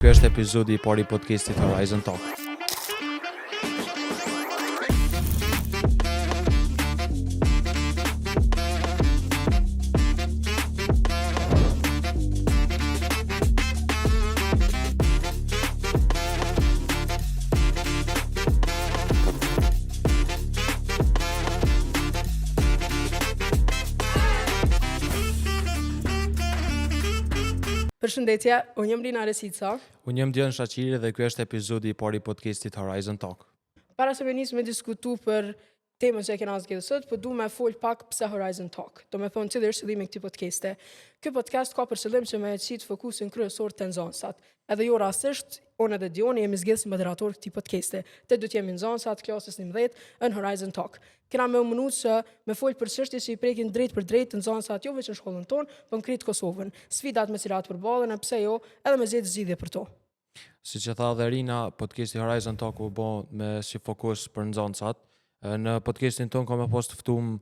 Ky është epizodi i parë i podcastit Horizon Talk. Përshëndetje, unë jam Rina Resica. Unë jam Dion Shaqiri dhe ky është epizodi i parë i podcastit Horizon Talk. Para se me nisë me diskutu për temën që e kena zgjedhë sot, po du me fol pak pse Horizon Talk. Do me thonë cili është qëllimi i këtij podcasti. Ky podcast ka për qëllim që me e qitë fokusin kryesor te nxënësat. Edhe jo rastësisht, unë edhe Dioni jemi zgjedhë si moderator këtij podcasti. Të dy jemi nxënësa të klasës 11 në Horizon Talk. Kena me u munu që me fol për çështje që i prekin drejt për drejt nxënësat jo veç në shkollën tonë, po në krejt Kosovën. Sfidat me cilat përballen e pse jo, edhe me gjetë zgjidhje për to. Siç e tha edhe Rina, podcasti Horizon Talk u bo me si fokus për nxënësat. Në podcastin tonë ka me pas të ftum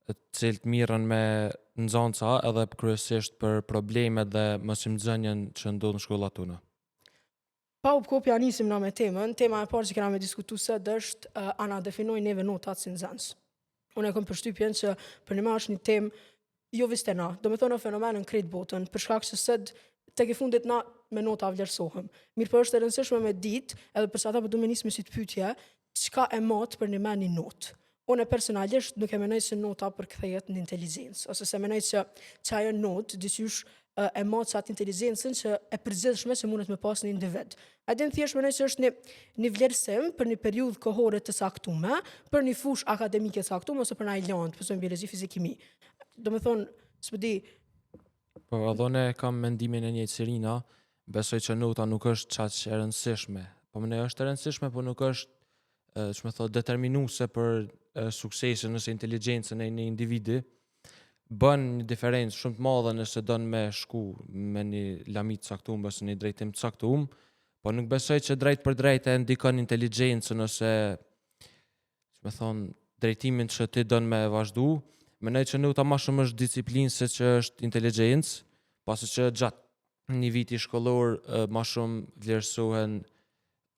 të cilët mirren me nxënësa edhe kryesisht për problemet dhe mësimnxënien që ndodh në shkollat tona. Pa hup kohë po ja nisim na me temën, tema e parë që kena me diskutu sot është uh, a na definojnë neve notat si nxënës. Unë e kom përshtypjen që përnjëmend është një temë jo veç te na, do me thonë fenomen në krejt botën, për shkak që sot tek e fundit na me nota vlerësohem. Mirëpo është e rëndësishme me ditë, edhe për qata po du me nisë me qit pyetje, çka e mat përnjëmend një notë. Unë personalisht nuk e menoj se nota përkthehet në inteligjencë, ose se menoj që që ajo notë diqysh e mat qatë inteligjencën që e përgjithshme që mundet me pas një individ. A din thjesht menoj që është një, një vlerësim për një periudhë kohore të caktume, për një fushë akademike të caktume, ose për naj landë, për shembull biologji, fizikë, kimi. Do me thonë, s'po di... Po, edhe unë kam mendimin e njëjtë si Rina, besoj që nota nuk është qaq e rëndësishme. Po menoj është e rëndësishme, po nuk është që me thonë, determinuese për suksesin ose inteligjencën e një individi, bën një diferencë shumë të madhe nëse don me shku me një lami të caktuar ose një drejtim të caktuar, po nuk besoj që drejt për drejt e ndikon inteligjencën ose që me thonë, drejtimin që ti don me vazhdu. Mendoj që nota ma shumë është disiplinë se që është inteligjencë, pasi që gjatë një viti shkollor ma shumë vlerësohen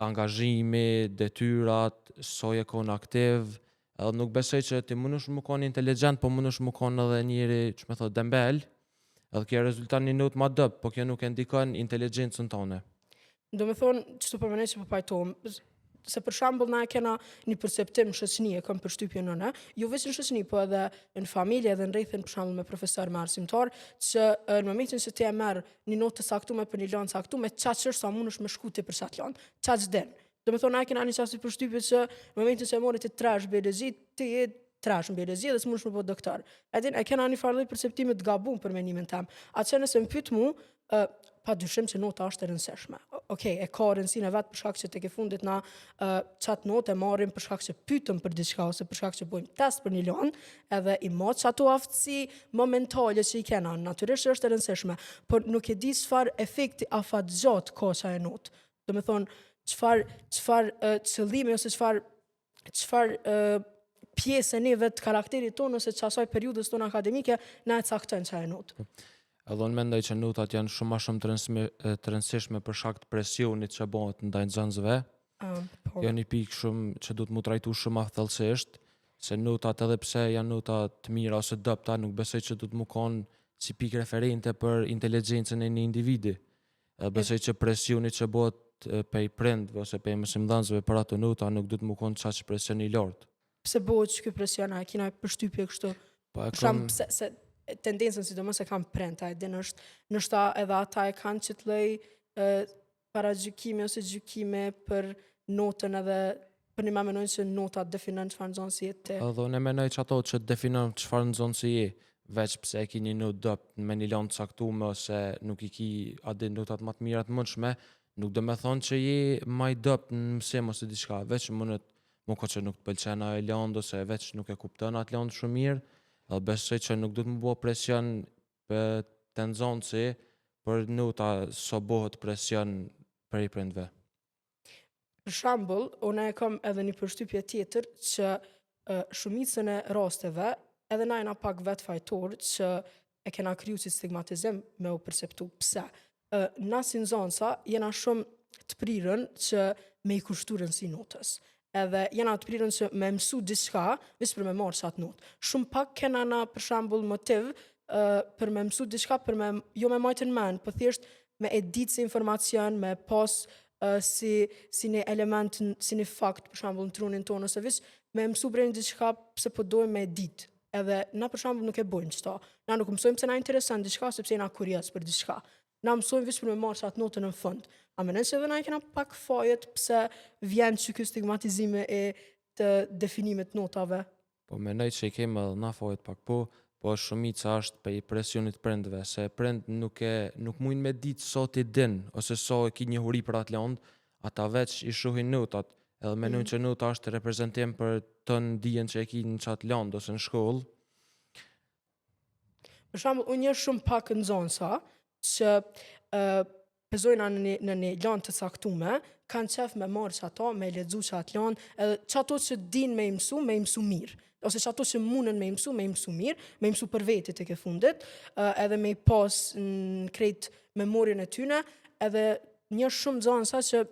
angazhimi, detyrat, sa je kon aktiv, edhe nuk besoj që ti mundesh me kon inteligjent, po mundesh me kon edhe njeri, që me thonë, dembel, edhe kjo rezulton një notë ma dobët, po kjo nuk e ndikon inteligjencën tane. Do me thonë, qëtu po menoj që po pajtohem, se për shembull na e kena një perceptim në shoqëni, e kam përshtypjen unë, jo veç në shoqëni, po edhe në familje edhe në rrethin për shembull me profesor, me arsimtar, që në momentin që ti e merr një notë të caktume për një landë të caktume, qaq është sa mundesh me shku ti për qat landë, qaq din. Do me thonë, na e kena një qasi përshtypje që në momentin që e more ti tresh biologji, ti je tresh në biologji dhe s'mundesh me bo doktor. E din, e kena një farë lloj perceptimi të gabum për mendimin tem. Atë nëse më pyet mu, uh, pa dyshim që nota është e rëndësishme. Okej, e ka rëndësinë e vet për shkak që tek e fundit na uh, qat notë e marrim për shkak që pyetëm për diçka ose për shkak që bëjmë test për një lëndë, edhe i mat qato aftësi momentale që i kena, natyrisht që është e rëndësishme, por nuk e di çfarë efekti afatgjatë ka qajo notë. Do me thonë, çfarë çfarë uh, qëllimi ose çfarë çfarë uh, pjesë e neve të karakterit tonë ose qasaj periudhës tonë akademike na e cakton qajo notë. Po. Edhe unë mendoj që notat janë shumë ma shumë të rëndësishme për shkak të presionit që bëhet ndaj nxënësve. Um, po. Kjo një pikë shumë që duhet mu trajtu shumë ma thellësisht, se notat edhe pse janë nota të mira ose dobta, nuk besoj që duhet mu konë si pikë referente për inteligjencën e një individi. Edhe besoj që presioni që bëhet pej prindve ose pej mësimdhënësve për ato nota nuk duhet mu konë qaq presion i lartë. Pse bëhet ky presion, a e kina përshtypje kështu? Po e kam... Pse, se tendencën sidomos e kanë prindt, a e din është, ndoshta edhe ata e kanë qit lloj paragjykimi ose gjykimi për notën edhe përnjëmend menojnë se nota definon çfarë nxënësi je ti. Edhe unë menoj që ato që definon çfarë nxënësi je, veç pse e ki një notë dobt me një landë të caktume ose nuk i ki atë notat ma të mira të mundshme, nuk do me thonë që je ma i dobt në mësim ose diçka, veç mundet mu kon që nuk të pëlqen ajo landë ose veç nuk e kupton atë landë shumë mirë, edhe besoj që nuk duhet mu bo presion për te nxënësi për nota sa bohet presion prej prindve. Për shembull, unë e kam edhe një përshtypje tjetër që uh, shumicën e rasteve edhe na jena pak vetë fajtor që e kena kriju qit stigmatizim me u perceptu. Pse? Na si nxënësa jena shumë të prirën që me i kushtu rëndësi notës. Edhe jena të prirën që me mësu diçka, veç për me marrë qatë notë. Shumë pak kena na për shembull motiv për me mësu diçka për me, jo me majtë në mend, po thjesht me e ditë si informacion, me pas si, si një element, si një fakt, për shembull në trunin tonë, ose veç me mësu bre një diçka pse po dojmë me e ditë. Edhe na për shembull nuk e bojmë qëto. Na nuk mësojmë pse na intereson diçka, sepse jena kurioz për diçka. Na mësojmë veç për me marrë qatë notën në fund. A mendon se edhe na i kena pak fajet pse vjen që ky stigmatizimi e të definimit notave? Po mendoj që i kemë edhe na fajet pak po, po shumica është prej presionit prindve, se prind nuk e nuk mujnë me ditë sa ti din ose sa e ki njohuri për atë lëndë, ata veç i shohin notat, edhe mendojnë mm. që nota është reprezentim për të dijen që e ki në qatë lëndë ose në shkollë. Për shembull, unë njoh shumë pak nxënësa që uh, pezojna në një, në një lanë të caktume, kanë qef me marrë që ato, me lexu që atë lanë, edhe që ato që din me i mësu, me i mësu mirë. Ose që ato që mundën me i mësu, me i mësu mirë, me i mësu për veti tek e fundit, uh, edhe me i pas në krejt memorien e tyne, edhe njoh shumë nxënësa që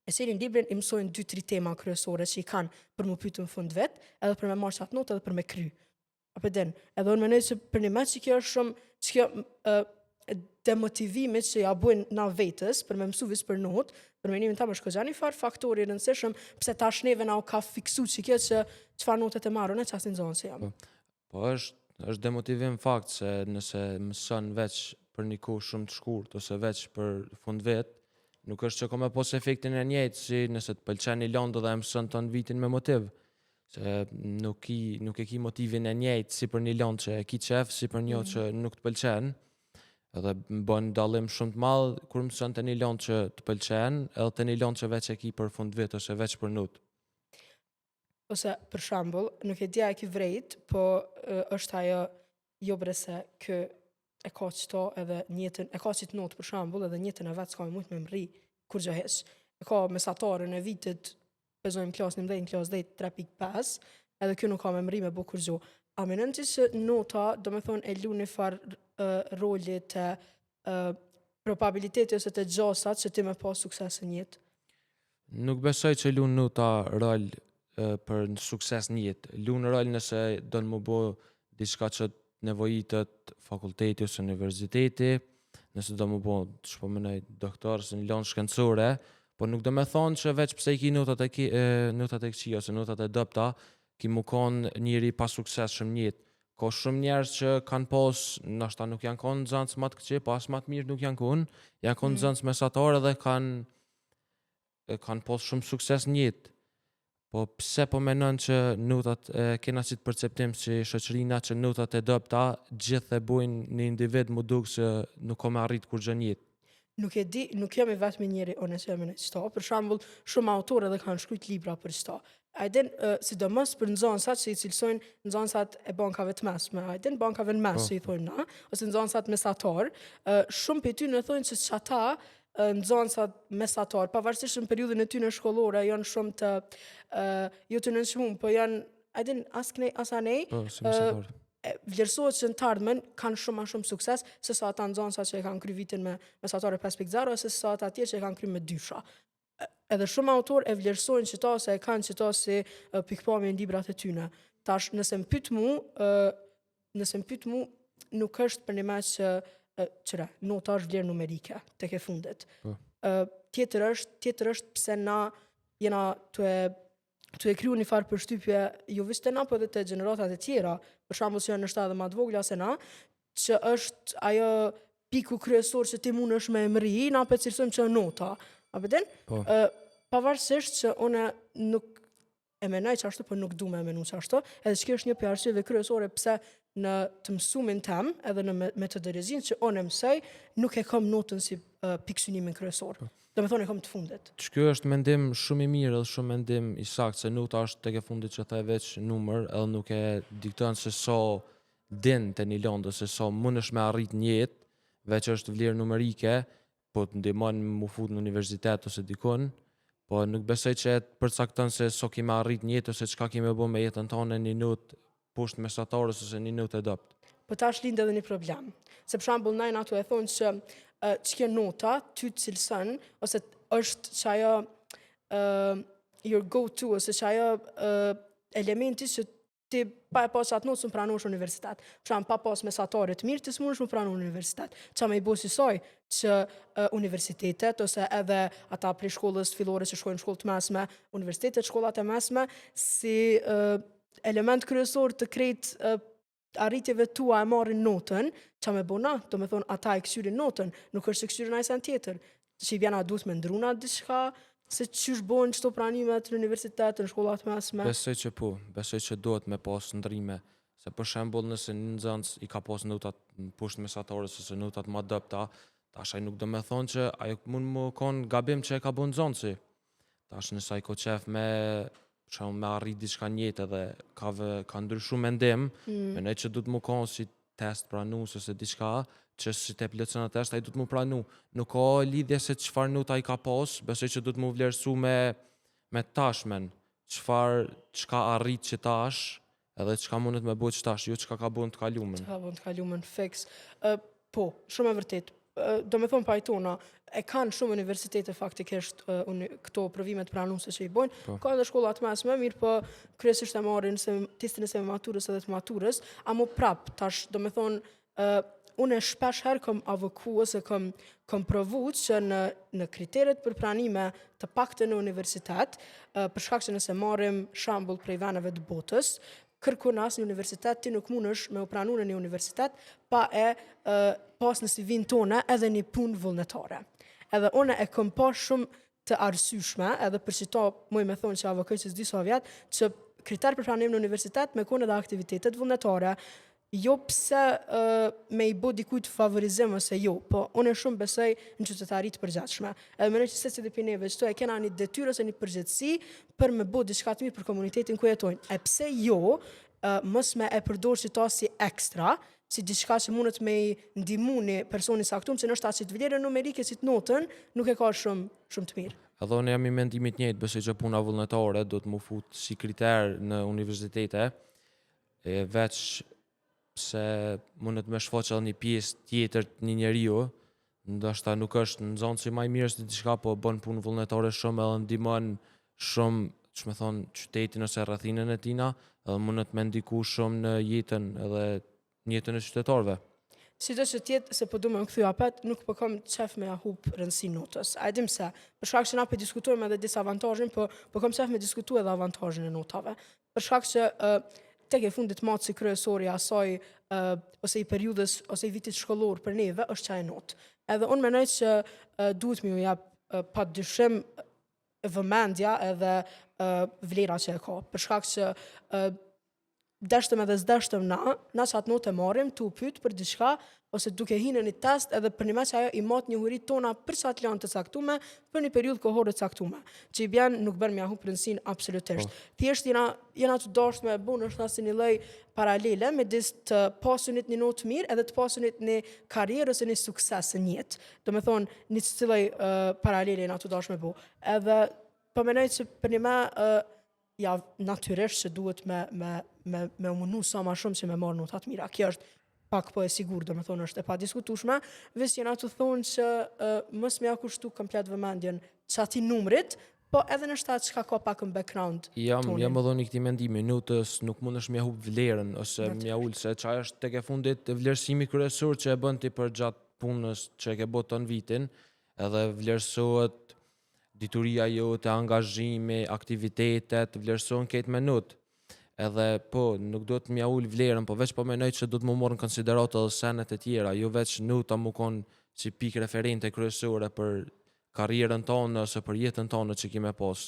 e çelin librin i mësojnë 2-3 tema kryesore që i kanë për më pytë në fund vet, edhe për me marrë qatë notë edhe për me kry. Apo din, edhe unë mendoj se për një me që kjo është shumë, që kjo uh, demotivimi që ja bojnë na vetës për me mësu veç për notë, për mendimin tem është kogja një farë faktori i rëndësishëm, pse tash neve na u ka fiksu që kjo që çfarë notet e marrë, unë qas nxënës jam. Po, po është është demotivim fakt se nëse mëson veç për një kohë shumë të shkurt ose veç për fund vet, nuk është që ka me pos efektin e njëjtë si nëse të pëlqen një lëndë dhe e mëson të në vitin me motiv. Se nuk, ki, nuk e ki motivin e njëjtë si për një lëndë që e ki qef, si për një mm. që nuk të pëlqen. Edhe më bën dallim shumë të madh kur mëson të një lëndë që të pëlqen, edhe të një lëndë që veç e ki për fund vit ose veç për notë. Ose për shembull, nuk e di a e ki vrejt, po është ajo jo bre se kë e ka qëto edhe njetën, e ka qitë notë për shembull edhe njetën e vetë s'ka me mujtë me mrri kur gjë hiq. E ka mesataren e vitit, bezojmë klasë 11, në klasë 10, 3.5, edhe kjo nuk ka me mrri me bo kurgjo. A menon ti që nota, do me thonë, e lu një farë uh, roli të uh, probabiliteti ose të gjasat që ti me pas sukses në jetë? Nuk besoj që lun nota rol për në sukses në jetë. Lun rol nëse don me bo diçka që të nevojitet fakulteti ose universiteti, nëse do me bo, që po menoj, doktor ose në lëndë shkencore, po nuk do me thonë që veç pse i ki notat e, ki, e, notat e këqija ose notat e dobta, ki mu kon njeri pa suksesshëm në jetë. Ka shumë njerëz që kanë pas, ndoshta nuk janë konë nxënës më të këqij, po as më të mirë nuk janë konë, janë konë mm. nxënës mesatar edhe kanë kanë pas shumë sukses në jetë. Po pse po menon që notat e kena qitë perceptim si shoqërina që notat e dobta gjithë e bujnë një individ mu duk se nuk ka me arrit kurgjë në jetë. Nuk e di, nuk jam i vetmi njeri unë që e menoj qëto. Për shembull, shumë autorë edhe kanë shkruajt libra për qëto. A e din, uh, sidomos për nxënësat që i cilësojnë nxënësat e bankave të mesme, a e din bankave në mes po. që i thonë na, ose nxënësat mesatar, uh, shumë prej tyre thonë që qata nxënësat mesatar, pavarësisht në periudhën e tyre shkollore janë shumë të uh, jo të nënçmuar, po janë a din as knej as anej. Po, si mesatar. Uh, vlerësohet që në të ardhmen kanë shumë më shumë sukses se sa ata nxënësa që e kanë kry vitin me mesatare 5.0 ose se sa ata tjerë që e kanë kry me dysha. Edhe shumë autor e vlerësojnë qëta se e kanë qëta si pikpamje në librat e tyne. Tash, nëse më pyet mu, nëse më pyet mu, nuk është për një me që qëre, nota është vlerë numerike, tek e fundit. Po. tjetër është, tjetër është pse na jena të e të e kriju një farë përshtypje, jo veç te na, po edhe te gjeneratat e tjera, për shembull që janë ndoshta edhe ma të vogla se na, që është ajo piku kryesor që ti mundesh me mrri, na pe cilësojmë që nota. A po din? Po. Ë, pavarësisht që unë nuk e menoj që ashtu, po nuk du me e menu që ashtu, edhe që kjo është një prej arsyeve kryesore pse në të mësumin tem, edhe në metodologjinë që unë e mësoj, nuk e kam notën si uh, pikësynimin kryesor. Po. Do me thonë e kam të fundit. Që kjo është mendim shumë i mirë edhe shumë mendim i saktë, se nota është tek e fundit që the veç numër, edhe nuk e dikton se sa din të një lëndë ose sa mundesh me arrit në jetë, veç është vlerë numerike, po të ndihmon mu fut në universitet ose dikun, po nuk besoj që e të përcakton se sa ki me arrit në jetë ose çka ki me bo me jetën tënde një notë poshtë mesatarës ose një notë e dobët. Po tash lind edhe një problem. Se për shembull na jena tu e thonë që që kjo nota ty të cilëson, ose është që ajo your go-to, ose që ajo elementi që ti pa e pas atë notë s'më pranosh në universitet. Për shembull, pa pas mesatare të mirë, ti s'mundesh më pranu në universitet. Qa me i bo si saj, që universitetet, ose edhe ata prej shkollës fillore që shkojnë në shkollë të mesme, universitetet, shkollat e mesme, si element kryesor të krejt arritjeve tua e marrin notën, qa me bo na, do me thonë ata e këqyrin notën, nuk është se këqyrin aj sen tjetër. Që i bjena duhet me ndruna diçka, se qysh bojnë qëto pranimet në universitet, në shkollat mesme. Besoj që po, besoj që duhet me pas ndrime. Se për shembull nëse një nxënës i ka pas notat në poshtë mesatores ose notat ma dobta, tash ai nuk do me thonë që ajo mund më kon gabim që e ka bën nxënësi. Tash nëse ai ka qef me për shembull me arrit diçka në jetë edhe ka ve, ka ndryshu mendim, mendoj që duhet më kon si test pranues ose diçka që si te plotëson atë test ai duhet mu pranu. Nuk ka lidhje se çfarë nota ai ka pas, besoj që duhet mu vlerësu me me tashmen, çfarë çka arrit që tash, edhe çka mundet me bo që tash, jo çka ka bo në të kalumen. Çka bo në të kalumen, fiks. Po, shumë e vërtet. Do me thonë pajtona, e kanë shumë universitete faktikisht këto provimet pranuese që i bojnë. Ka edhe shkollat mesme, mirë po kryesisht e marrin se testin e semi maturës edhe të maturës, amo prap, tash do me thonë, unë shpesh herë kom avoku ose kom provu që në kriteret për pranime të paktën në universitet, për shkak se nëse marrim shembull prej vendeve të botës, kërkun në asnjë universitet ti nuk mundesh me u pranu në një universitet pa e pas në CV-n tone edhe një punë vullnetare. Edhe unë e kom pa shumë të arsyeshme, edhe për qito muj me thonë që avokoj që disa vjet, që kriter për pranim në universitet me konë edhe aktivitetet vullnetare, jo pse me i bo dikujt favorizim ose jo, po unë shumë besoj në qytetari të përgjithshme. Edhe mendoj që secili prej neve çto e kena një detyrë ose një përgjegjësi për me bo diçka të mirë për komunitetin ku jetojnë. E pse jo, mos me e përdor qito si ekstra, si diçka që mundet me i ndihmu një personi caktuar që ndoshta që të vlerën numerike si të notën nuk e ka shumë shumë të mirë. Edhe unë jam i mendimit njëjtë, besoj që puna vullnetare do të mu fut si kriter në universitete, e veç se mundet me shfaq edhe një pjesë tjetër të një njeriu, ndoshta nuk është nxënësi më i mirë se diçka, po bën punë vullnetare shumë edhe ndihmon shumë, që me thonë, qytetin ose rrethinën e tina, edhe mundet me ndiku shumë në jetën edhe në jetën e qytetarëve. Si do që tjetë, se po du me më kthy apet, nuk po kam qef me ja hup rëndësi notës. A e dim se, për shkak që na po diskutojmë edhe disavantazhin, po kam qef me diskutu edhe avantazhin e notave. Për shkak që tek e fundit matësi kryesor i asaj ose i periudhës ose i vitit shkollor për neve është çaj notë. Edhe unë mendoj që duhet mi u jap pa dyshim vëmendja edhe vlera që e ka. Për shkak që deshtëm edhe s'deshtëm na që atë notë e marrim, tu u pyet për diçka, ose duke hi në një test edhe për një me që ajo i mat njohuritë tona për qatë lanë të caktume, për një periudhë kohore të caktume. Që i bjen nuk bën me ja hup rëndësinë absolutisht. Thjesht jena të dashur me e bu ndoshta si një lloj paralele midis të pasunit një notë mirë edhe të pasunit një karrierë ose një sukses në jetë. Do me thonë, një si lloj paralele jena të dashur me bu. Edhe po mendoj që për një me ja, natyrisht që duhet me u mundu sa ma shumë që me marrë notat mira. Kjo është pak po e sigur, do me thonë është e pa diskutushme, veç jena të thonë që mos me ja kushtu komplet vëmendjen që ati numrit, po edhe në shtatë çka ka pak në background tonin. Jam edhe unë i këtij mendimi, notës nuk mundesh me hup vlerën ose me ja ul se çaj është tek e fundit vlerësimi kryesor që e bën ti për gjatë punës që e ke bërë ton vitin, edhe vlerësohet dituria jote, angazhimi, aktivitetet, vlerësohen krejt me not. Edhe po, nuk duhet m'ja ul vlerën, po veç po mendoj që duhet mu marrë në konsideratë edhe senet e tjera, jo veç nota mu kon si pikë referente kryesore për karrierën tonë ose për jetën tonë që kime pas.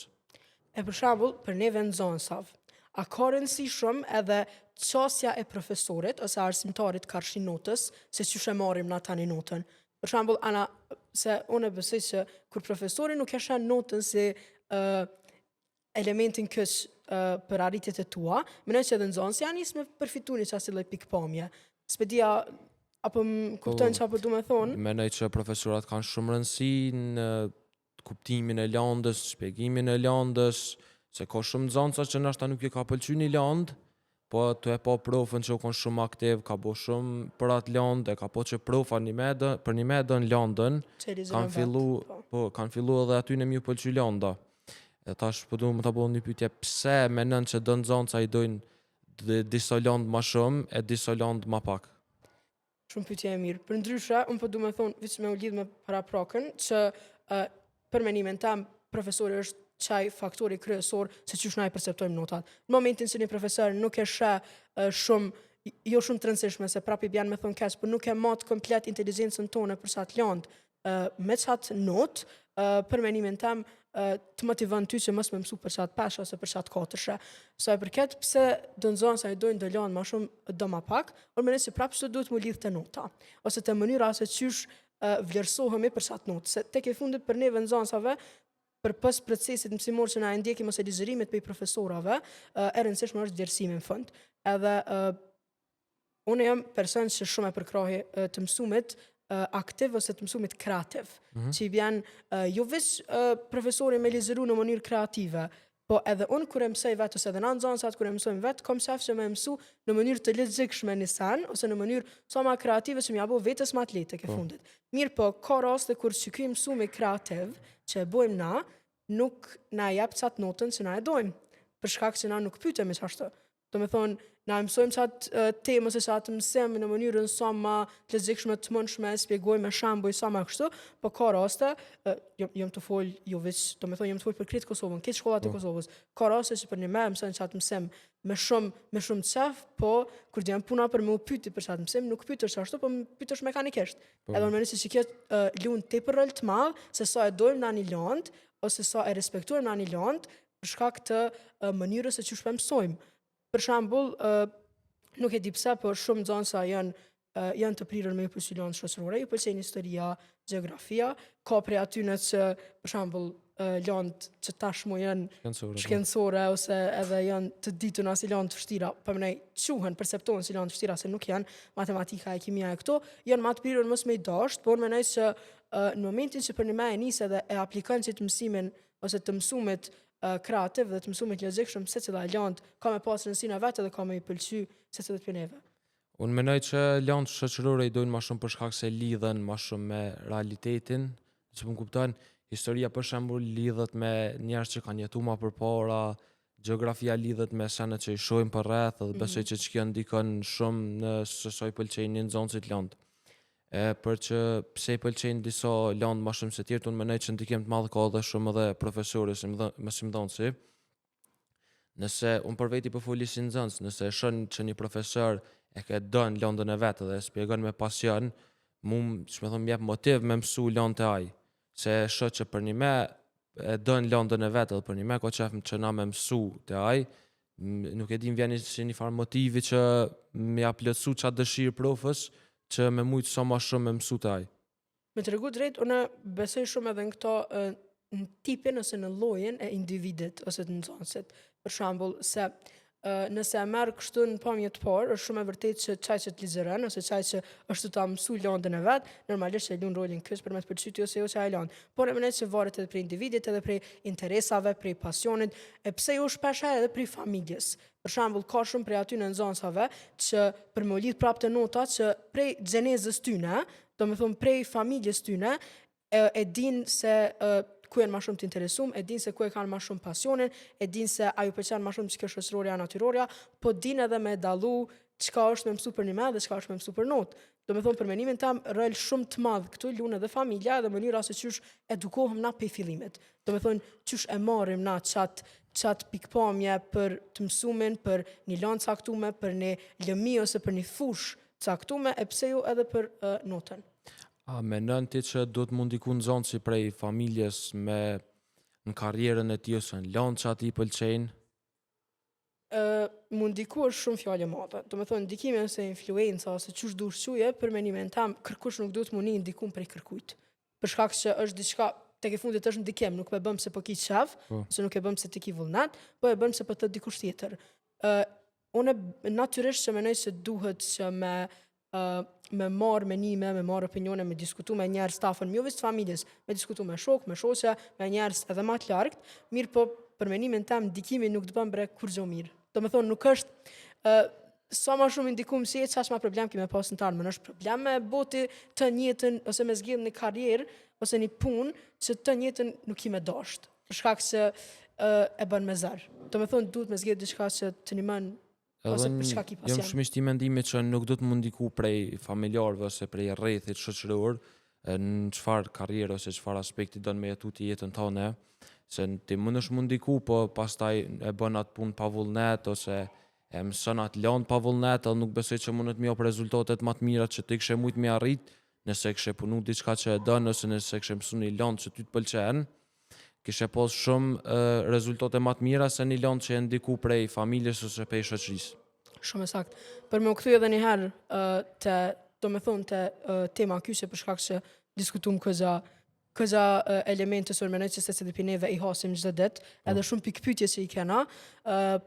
E për shembull, për neve nxënësav, a ka rëndësi shumë edhe qasja e profesorit ose arsimtarit karshi notës, se qysh e marrim na tani notën? Për shembull, ana se unë e besoj që kur profesori nuk e sheh notën si elementin kyç për arritjet e tua, mendoj që edhe nxënësi janë nis me përfitu një qasje lloj pikpamje. S'pe dia apo më kupton çfarë po du me thonë? Mendoj që profesorat kanë shumë rëndësi në kuptimin e landës, shpjegimin e landës, se ka shumë nxënësa që ndoshta nuk i ka pëlqyer një landë, Po tu e pa profën që u kon shumë aktiv, ka bo shumë për atë landë, e ka po që profa një me dë, për një me dën landën, kanë fillu, po. po, kanë fillu edhe aty në m'ju pëlqy landa. E tash po du me ta bo një pyetje, pse menon që do nxënësa i dojnë disa landë ma shumë e disa landë ma pak? Shumë pyetje e mirë. Përndryshe, unë po du me thonë, veç me u lidh me parapraken, që uh, për menimin tem, profesori është qaj faktori kryesor se qysh na i perceptojmë notat. Në momentin që një profesor nuk e sheh uh, shumë, jo shumë të rëndësishme, se prapë i bjen me thonë keq, por nuk e mat komplet inteligjencën tonë për qatë landë, me qatë notë, për menimin tem, të motivon ty që mos me mësu për qatë peshe ose për qatë katërshe. Sa i përket pse do nxënësa i dojnë do landë ma shumë, do ma pak, unë mendoj se prapë që duhet mu lidhë te nota, ose te mënyra se qysh vlerësohemi për qatë notë. Se tek e fundit për neve nxënësave, përpos procesit mësimor që na e ndjekim ose ligjërimit prej profesorave, e rëndësishme është vlerësimi në fund. Edhe Unë jam person që shumë e përkrahi të mësumit aktiv ose të mësumit kreativ, mm -hmm. që i bjen jo veç profesori me ligjëru në mënyrë kreative, po edhe unë kur e mësoj vetë ose edhe na nxënësat kur e mësojmë vetë, kom qef që me mësu në mënyrë të logjikshme një sen, ose në mënyrë sa ma kreative që m'ja bo vetes ma të lehtë tek e po. fundit. Mirë po, ka raste kur që ky mësumi kreativ që e bojmë na, nuk na jep qat notën që na e dojmë, për shkak që na nuk pytemi qashtu. Do me thonë, na e mësojmë qatë temë ose qatë mësim në mënyrën sa ma të logjikshme të mundshme, spjegojmë me shembuj sa ma kështu, po ka raste, jom, jom tu fol jo veç, do me thonë jom tu fol për krejt Kosovën, krejt shkollat e po. Kosovës. Ka raste që për një me mësojnë qatë mësim me shumë me shumë qef, po kur të vjen puna për me u pyti për qatë mësim, nuk pytesh ashtu, po pytesh mekanikisht. Po. Edhe unë mendoj se që kjo uh, lun tepër rol të madh, se sa e dojmë na një landë, ose sa e respektojmë na një landë, për shkak të mënyrës se qysh po e mësojmë. Për shembull, nuk e di pse, por shumë nxënësa janë janë të prirur me ju pëlqy landët shoqërore, ju pëlqejnë historia, gjeografia, ka prej atyne që për shembull landë që tashmë janë shkencore, po. shkencore ose edhe janë të dituna si landë të vështira, po mendoj quhen, perceptohen si landë të vështira se nuk janë matematika e kimia e këto, janë ma të prirur mos me i dasht, por mendoj se në momentin që për një me e nis edhe e aplikon qit mësimin ose të mësumit kreativ dhe të mësumit logjikshëm secila landë ka me pas rëndësinë e vet edhe ka me i pëlqy secilit prej neve. Unë mendoj që landët shoqërore i dojnë ma shumë për shkak se lidhen ma shumë me realitetin, që po më kupton, historia për shembull lidhet me njerëz që kanë jetu ma përpara, gjeografia lidhet me senet që i shohim përreth edhe besoj mm -hmm. që që kjo ndikon shumë në se sa i pëlqejnë një nxënësit landët. E për që pse i pëlqejnë disa landë ma shumë se tjerët, unë mendoj që ndikim të madh ka edhe shumë edhe profesori ose mësimdhënësi. Nëse unë për veti po foli si nxënës, nëse e shoh që një profesor e ke don landën e vet dhe e spjegon me pasion, mu, që me thonë, më jep motiv me mësu landën te ai. Se e shoh që për një me e don landën e vet edhe për një me ka qef që na me mësu te ai, nuk e di më vjen si një farë motivi që me ja plotësu qatë dëshirë profës që me mujtë sa ma shumë me mësu te ai. Me të tregu drejt, unë besoj shumë edhe në këto në tipin ose në llojin e individit ose të nxënësit. Për shembull, se nëse e merr kështu në pamje të parë, është shumë e vërtetë që qaj që të ligjëron ose qaj që është tu ta mësu landën e vet, normalisht e luan rolin kyç për me të pëlqy ty ose jo qaj landë. Por e mendoj që varet edhe prej individit, edhe prej interesave, prej pasionit, e pse jo shpesh herë edhe prej familjes. Për shembull, ka shumë prej atyne nxënësave që për me u lidh prapë te nota që prej gjenezës tyne, do me thonë prej familjes tyne, e, e din se e, ku janë ma shumë të interesum, e din se ku e kanë ma shumë pasionin, e din se a ju pëlqen ma shumë që kjo shoqërorja, natyrorja, po din edhe me dallu çka është me mësu për një me dhe çka është me mësu për notë. Do me thonë për menimin tem, rol shumë të madh këtu lun edhe familja edhe mënyra se qysh edukohem na prej fillimit. Do me thonë qysh e marrim na qat, qat pikpamje për të mësumin, për një landë caktume, për një lëmi ose për një fushë caktume, e pse jo edhe për uh, notën. A menon ti që duhet mu ndiku nxënësi prej familjes me në karrierën e tij ose në landë që atij i pëlqejnë? Ë, mu ndiku është shumë fjalë e madhe. Do me thonë, ndikimi ose influenca ose qysh dush quje, për menimin tem, kërkush nuk duhet mu ni ndikum prej kërkujt. Për shkak që është diçka, tek e fundit është ndikim, nuk po e bën pse po ki qef, po. ose nuk e bën pse ti ki vullnet, po e bën pse po të dikush tjetër. Ë, unë natyrisht që mendoj se duhet që me uh, me marr menime, me marr opinione, me diskutu me njerëz të afërm, jo veç të familjes, me diskutu me shok, me shoqe, me njerëz edhe ma të largët, mirë po për menimin tem ndikimi nuk të bën bre kurrgjë mirë. Do me thonë nuk është Sa ma shumë i ndikum si je, qaq ma problem ki me pas në të ardhmen. Është problem me bo ti të jetën ose me zgjedh një karrierë ose një punë që të jetën nuk ki me dasht. Për shkak se e bën me zor. Do me thonë duhet me zgjedh diçka që të ndihmon ose për çka ki Jam pasion. shumë i këtij mendimi që nuk do të më ndiku prej familjarëve ose prej rrethit shoqëror në çfarë karrierë ose çfarë aspekti don me jetu ti jetën tënde, se ti mundesh mu ndiku, po pastaj e bën atë punë pa vullnet ose e mëson atë lëndë pa vullnet, edhe nuk besoj që mundet më jap rezultatet më të mira që ti kishe mujt me arrit nëse kishe punu diçka që e don ose nëse kishe mësu një lëndë që ty të pëlqen, kishe pas shumë rezultate më të mira se një lëndë që e ndiku prej familjes ose prej shoqërisë. Shumë e saktë. Për me u kthy edhe një herë te, do me thonë te tema kyçe për shkak se diskutum këza këza elemente që mendoj që secili prej neve i hasim çdo ditë, edhe shumë pikpyetje që i kena,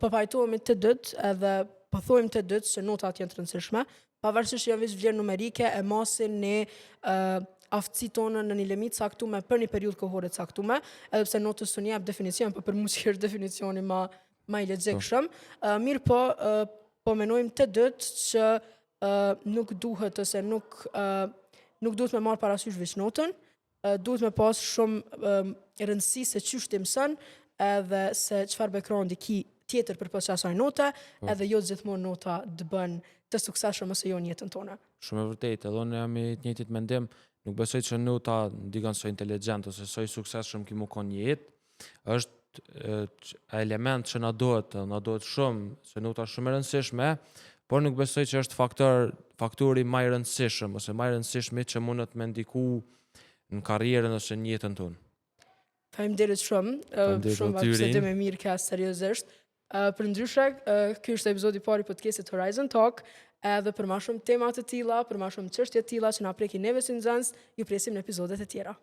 po pajtohemi të dytë edhe po thojmë të dytë se notat janë të rëndësishme, pavarësisht që janë veç vlerë numerike, e masin një aftësi tonë në një limit caktuar për një periudhë kohore caktuar, edhe pse notës s'u jep definicion, po për mua që është definicioni ma i logjikshëm. Mirë po, po menojmë të dytë që nuk duhet ose nuk duhet me marrë parasysh veç notën, duhet me pas shumë rëndësi se qysh ti mëson edhe se çfarë backgroundi ki tjetër përpos asaj note, edhe jo gjithmonë nota të bën të suksesshëm ose jo në jetën tonë. Shumë e vërtetë, edhe unë jam i të njëjtit mendim, nuk besoj që nota ndikon sa inteligjent ose sa i suksesshëm ki mu kon në jetë. Është element që na duhet, na duhet shumë, se nota është shumë e rëndësishme, por nuk besoj që është faktori më i rëndësishëm ose më i rëndësishmi që mundet me ndiku në karrierën ose në jetën tonë. Faleminderit shumë, Faleminderit shumë edhe ty, bisedim Rin. e mirë ka seriozisht. Për ndryshe, ky është epizodi i parë i podcastit Horizon Talk, edhe për ma shumë tema të tilla, për ma shumë çështje të tilla që na prekin neve si nxënës, ju presim në epizodet e tjera.